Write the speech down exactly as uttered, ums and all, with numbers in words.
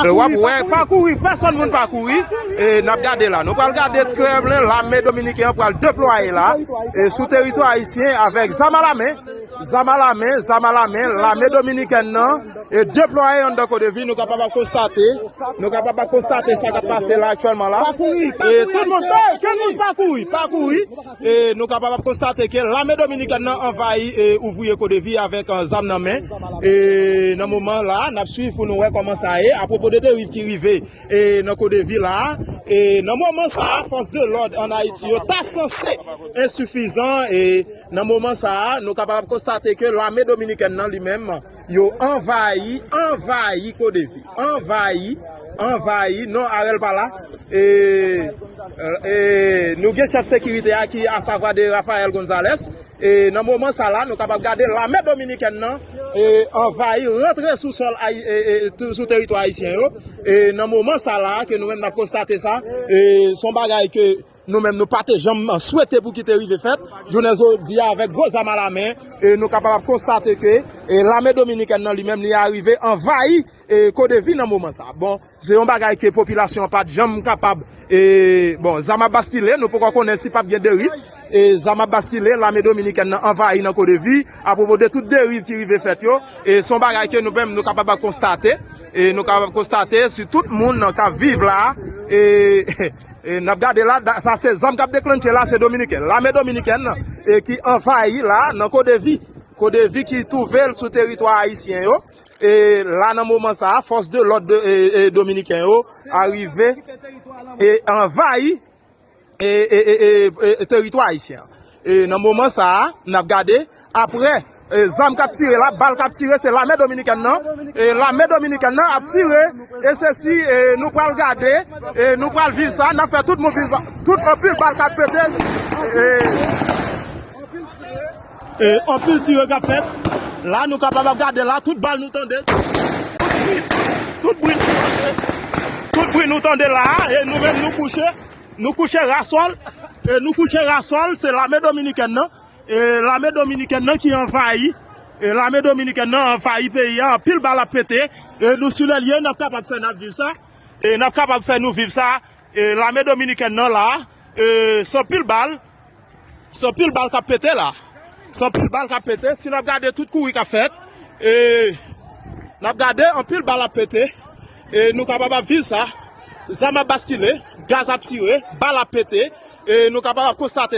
W ap wè, pa kouri, pèsonn moun pa kouri. E n ap gade la. Nou pral gade Kremlin, lame dominiken an pral deplwaye la. E sou teritwa ayisyen avèk zam alamen. Zam alamen, zam alamen, lame dominikèn nan e deplwaye anndan Kodevi, nou kapab ap konstate, nou kapab ap konstate sa k ap pase la aktyèlman la. E tout moun, ke moun pa kouri, pa kouri. E nou kapab ap konstate ke lame dominikèn nan anvayi e ouvriye Kodevi avèk, eh, zam nan men. E nan moman la, n ap swiv pou nou wè kòman sa ye. Apwopo de deriv ki rive e nan Kodevi la, e nan moman sa a, fòs de lòd ann Ayiti yo ta sanse ensifizan, e nan moman sa a, nou kapab konstate ke lame dominikèn nan li menm, yo anvayi, anvayi Kodevi, anvayi, anvayi, non, Arel pa la, e, e nou gen chèf sekirite a ki, asavwa de Rafael Gonzalez, e nan moman sa la, nou kapab gade lame dominikèn nan, e anvayi, rantre sou sòl ayi-, e, e, tou-, sou teritwa ayisyen yo. E nan moman sa la, ke nou menm n ap konstate sa, e se yon bagay ke nou menm nou pa te janm swete pou ki te rive fèt. Jounen jodi a, avèk gwo zam alamen, e nou kapab ap konstate ke, e lame dominikèn nan li menm, li arive anvayi, e Kodevi nan moman sa. Bon, se yon bagay ke popilasyon an pa t janm kapab, e, bon, zam ap baskile, nou poko konnen si p ap gen deriv, e zam ap baskile, lame dominikèn nan anvayi nan Kodevi, apwopo de tout deriv ki rive fèt yo, e se yon bagay ke nou menm nou kapab ap konstate, e nou kapab ap konstate si tout moun k ap viv la, e, e n ap gade la, da-, sa se zam k ap deklannche la, se dominiken, lame dominikèn, e ki anvayi la nan Kodevi, Kodevi ki twouve l sou teritwa ayisyen yo. E la nan moman sa a, fòs de lòd de, e, e, dominiken yo arive e anvayi e, e, e, e, e, teritwa ayisyen an. E nan moman sa a, n ap gade, apre, e, zam k ap tire la, bal k ap tire, se lame dominikèn nan. E lame dominikèn nan ap tire, e se si, e, nou pral gade, e nou pral viv sa, n ap fè tout moun viv sa. Tout anpil bal k ap pete, e, e, anpil tire k ap fèt. La, nou kapab ap gade la, tout bal nou tande. Tout bri, tout bri nou tande la, e nou menm nou kouche. Nou kouche rasòl, e nou kouche rasòl, se lame dominikèn nan. E lame dominikèn nan ki anvayi. E lame dominikèn nan anvayi peyi a, anpil bal ap pete. E nou sou lelye, n ap kapab fè n ap viv sa. E n ap kapab fè nou viv sa. E lame dominikèn nan la, e se anpil bal. Se anpil bal k ap pete la. Se anpil bal k ap pete. Si n ap gade tout kouri k ap fèt, e n ap gade anpil bal ap pete. E nou kapab ap viv sa. Zam ap baskile, gaz ap tire, bal ap pete. E nou kapab ap konstate